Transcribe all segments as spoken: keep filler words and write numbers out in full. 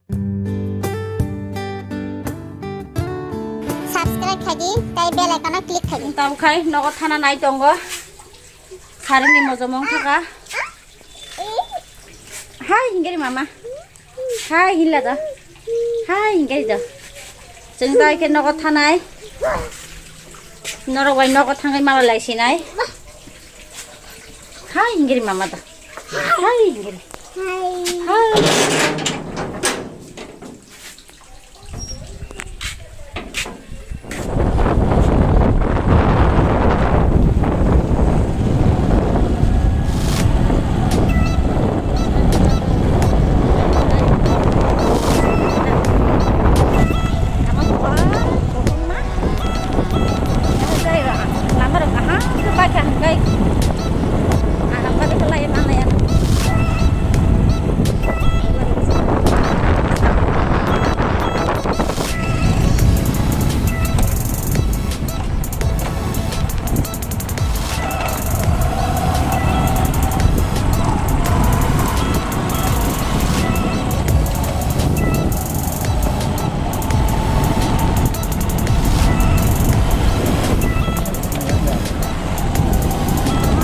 Subscribe khai di, tei bell icon-o click khai di. Tamo khai nogo thana nai tongo. Sarini mojom wng thaka. Hai, hinggiri mama. Hai, hinla da. Hai, hinggiri da. Chwng tai khe nogo thanai. Norok bai nogo thangwi mala lai sinai. Hai, hinggiri mama da. Hai, hinggiri. Hai.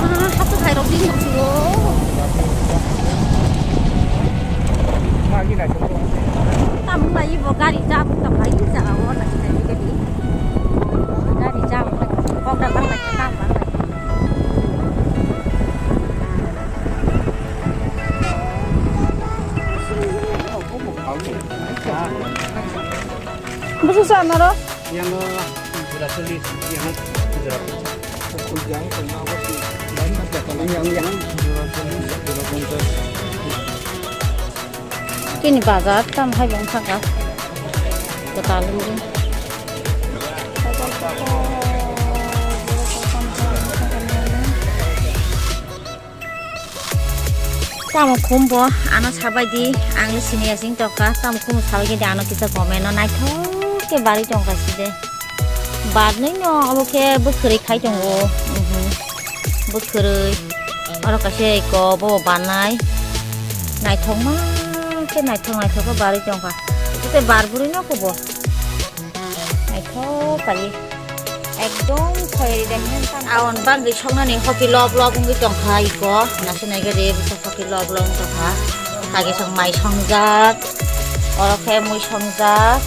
Ah, hatu hai rok ding dong sio. Tam lai bo gari jam tam lai jaga o na sinai ni gari. Gari jam lai kok da bang lai tam bang lai. Busu sa naro? Yang jura cholish, yang jura. Yang, yang. Jura cholish, jura ponchas. Tini bazar tam hai bang thaka. Kwtal wngwi. Tamo khum bo ano sabai di, ang le sini asing tokha, tamo khum sabai di ano kisa comment no naithok khe bari tongkha side. Barnwi no obo khe bwkhwrwi khai tongo, mhm, bwkhwrwi. Oro kaisa eko bo barnai. Naithokma khe naithok naithok khe barwi tongkha. Tei bar bwrwi no kubo. Naithok kali. Ekdom khoiri de hen tam. Aon bangwi soknani hopi lob lob wngwi tongkha eko. Nasi nai gari bwsa hopi lob lob wngwi tongkha. Kage song mai songjak. Oro khe mui songjak.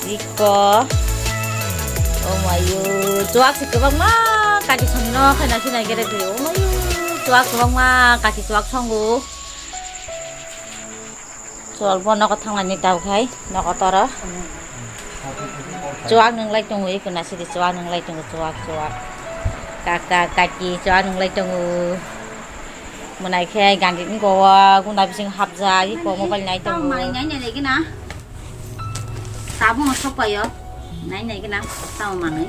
Iko. Oh mayo. Chuak se kwbangma kaki songno khaina sinai gere de. Oh mayo. Chuak kwbangma kaki chuak songo. Chol bo nogo thanglani tau khai nogo toro. Chuak nwnglai tongo iko na sidi chuak nwnglai tongo chuak chuak. Kaka kaki chuak nwnglai tongo. Mwnai khe gandini gowa gunda bising hapjak iko mobile nai tongo. Mai nai nai nai gina. Tabung sok payo. Nai nai gina tamo manwi.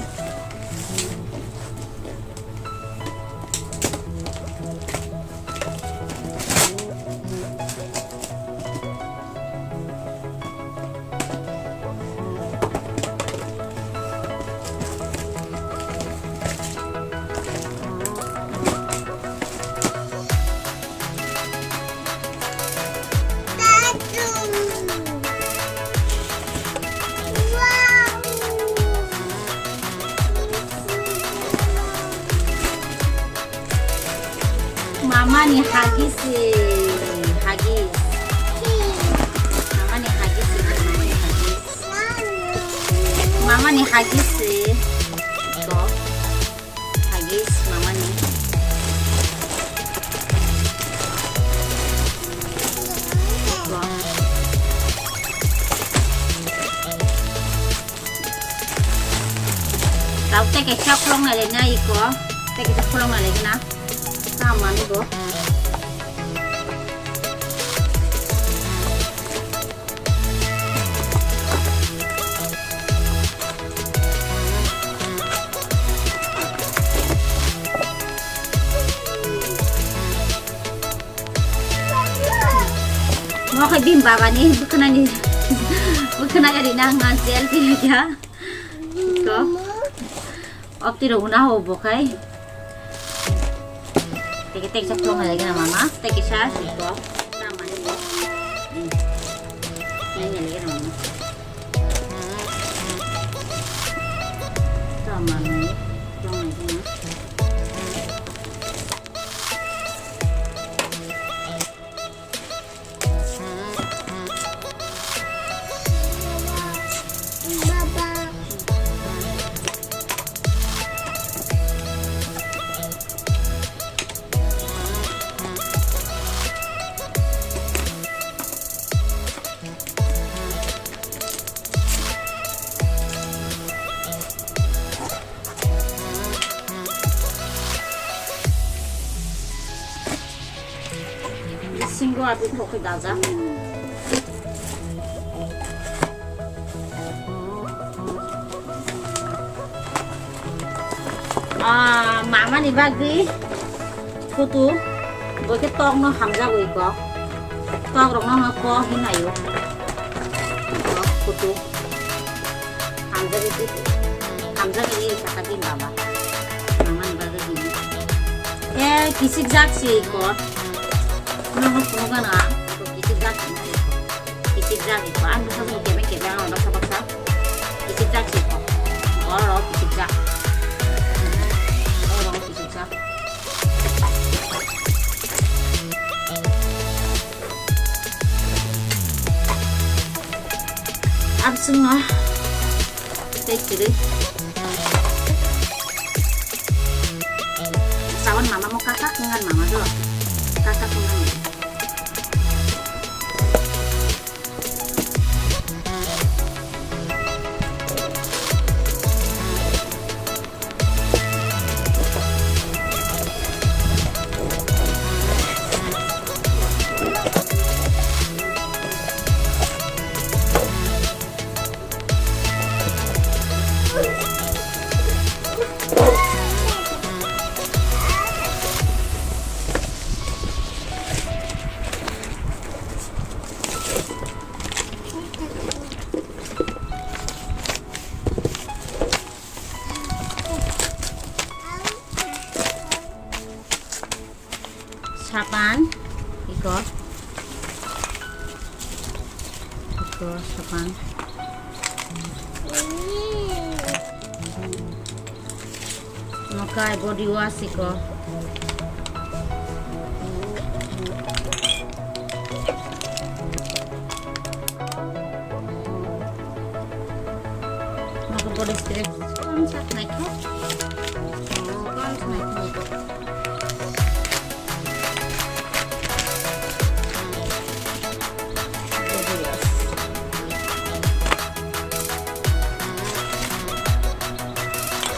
Mama ni huggies se, huggies. Mama ni huggies se, mama ni huggies. Mama ni huggies se. Ito. Huggies, mama ni. Ito. Tau tei kaisa khulok nai lai na iko, tei kaisa khulok nai lai na. Tamo manwi bo. Mo khai bim baba ni bwkhwnani bwkhwnai ari nang nang selfie ya. Ko. Opti ro una ho bo khai. Teke tek sa thong lagi na mama. Teke sa ko. Tamo manwi bo. Abo thok khe dajak. Ah, mamani bagwi kutu, bo khe tokno hamjagwi kok. Tokrokno no kok hinaio. Kutu. Hamjagwi di, hamjagwi di saka di baba. Mamani bagwi hini. Eh, kichik jak si kok. Nono phunuk gana, kichik jak si. Kichik jak si kok. Ang bwsa kebeng kebeng ang baksa baksa. Kichik jak si kok. Oro kichik jak. Oro kichik jak. Absung no. Tei kwrwi. Sawan mama mo kakak ngan mama do. Kakak ngan. Sapan, iko. Iko sapan. Mokai body wash iko. Mokai body spray. Kon sak naikho. Kon sak naikho.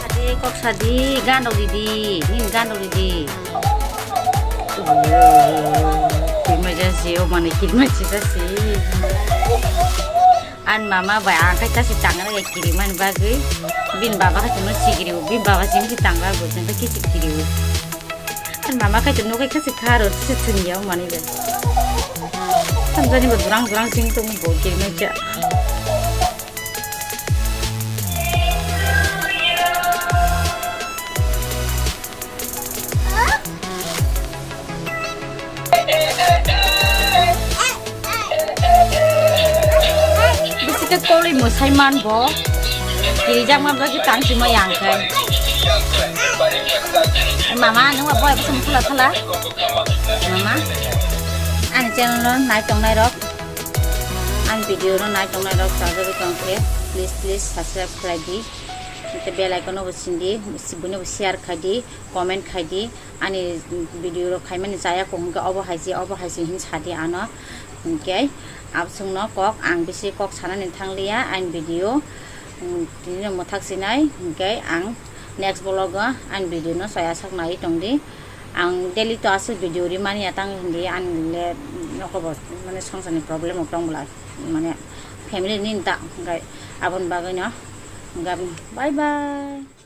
Ade kok sadi, gan rok didi, nin gan rok didi. Kirmai jasi, o mane kirmai si jasi. An mama bai ang kai tasi tangra ya kirimani bagwi. Bin baba khai tongno sigiri, bin baba sini si tangra bo, jeng kisi kiri. Mama kaitor nukai khasi kharo se thwngya mani le. Samjani bo durang durang sing tong bo kiri nai cha. Bisi khe tolwi mwsai man bo. Kirijak man bagwi tang sima yang khai. Mama, nung abo abo sung thala thala. Mama, ani channel no nai tong nai rok, ani video no nai tong nai rok, sajagwi tong khe, please, please subscribe khlai di. Tei bell icon no bo sindi, sibuni bo share khai di, comment khai di. Ani video rok khaimani chaya kok hwnkhe obo hai se, obo hai se hin sadi ano. Hinkhe absungno kok ang bisi kok sanani thangliya ani video, mm, tini mwthak sinai hinkhe ang next vlog o ani video no chaya sak nai tongdi. Ang daily to aswk video rimani ya tang hindi ani le nokobo mane songsani problem rok tong bwla mane family ni ta hinkhe aboni bagwi no hinkhe bye bye.